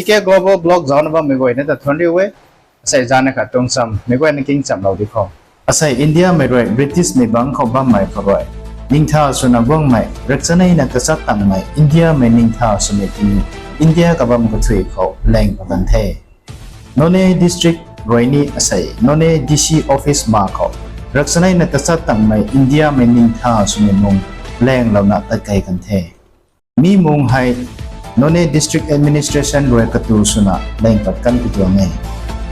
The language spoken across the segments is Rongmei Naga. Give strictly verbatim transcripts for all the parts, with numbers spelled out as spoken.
Global Vlog zaucna bammei guayna ta thuanc riu e. Asei zana khat tuang cham meic guayna king chamlou di khou, asei Indiamei rui Britishmei bangc khou bammei khou rui ningtha swna guangmei rakchaneina tachat tangmei Indiamei ningtha swmei tini India kabam kathui khou laeng pat kan the. Noney district rui ni asei Noney D C office ma khou rakchaneina tachat tangmei Indiamei ningtha swmei mung laenglouna tat kei kan the. Mi mung hei Noney district administration rui katu swna laeng pat kan pi tuang e.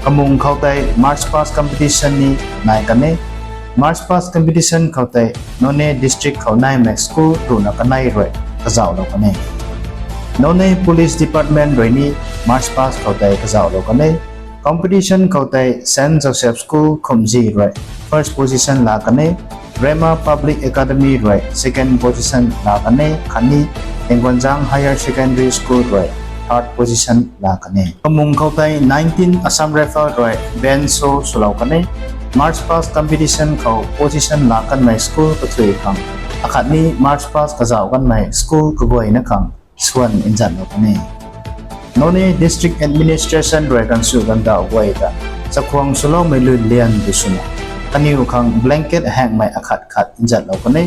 Kamung khou tei march past competition ni nai kan e. March past competition khou tei Noney district khou naimei school ruhna kanei rui kazauhlou kan e. Noney police department rui ni march past khou tei kazauhlou kan e. Competition khou tei Saint Joseph School Khumji rui first position laa kan e. Rema Public Academy rui second position laa kan e khatni Tengguanzang Higher Secondary School rui third position laa kan e. Kamung khou tei nineteen Assam Rifle rui bench show swlou kan e. March past competition khou position laa kanmei school kathui khang akhatni march past kazauh kanmei school kaguayna khang swan nzatlou kan e. Noney district administration rui kan sw kan dauh guay ta chakhwang swloumei lun lian tu swna kaniw khang blanket hengmei akhat khat nzatlou kan e.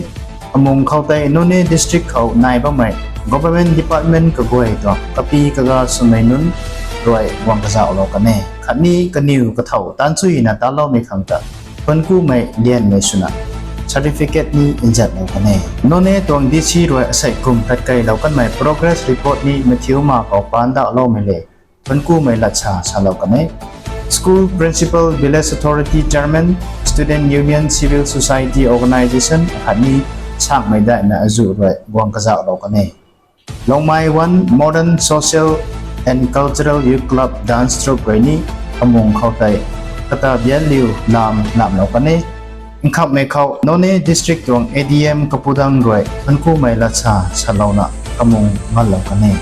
Kamung khou tei Noney district khou nai bammei government department kaguay tuang kapi kaga swmei nunc rui guang kazauhlou kan e khatni kaniw kathow taanchuina taloumei khang ta thuanckumei lianmei swna certificate ni nzatlou kan e. Noney tuang D C rui asei kum tat keylou kanmei progress report ni mathiu ma khou paan dauhloumei le thuanckumei latsa salou kan e. School principal, village authority chairman, student union, civil society organisation khatni sakmei daihna azuh rui guang kazauhlou kan e. Longmai One Modern Social and Cultural Youth Club Dance Troupe rui ni kamung khou tei kata bianliu lam lamlou kan e. Nkhamhmei khou Noney district tuang A D M Kapudang rui thuanckumei latsa salouna kamung nganlou kan e.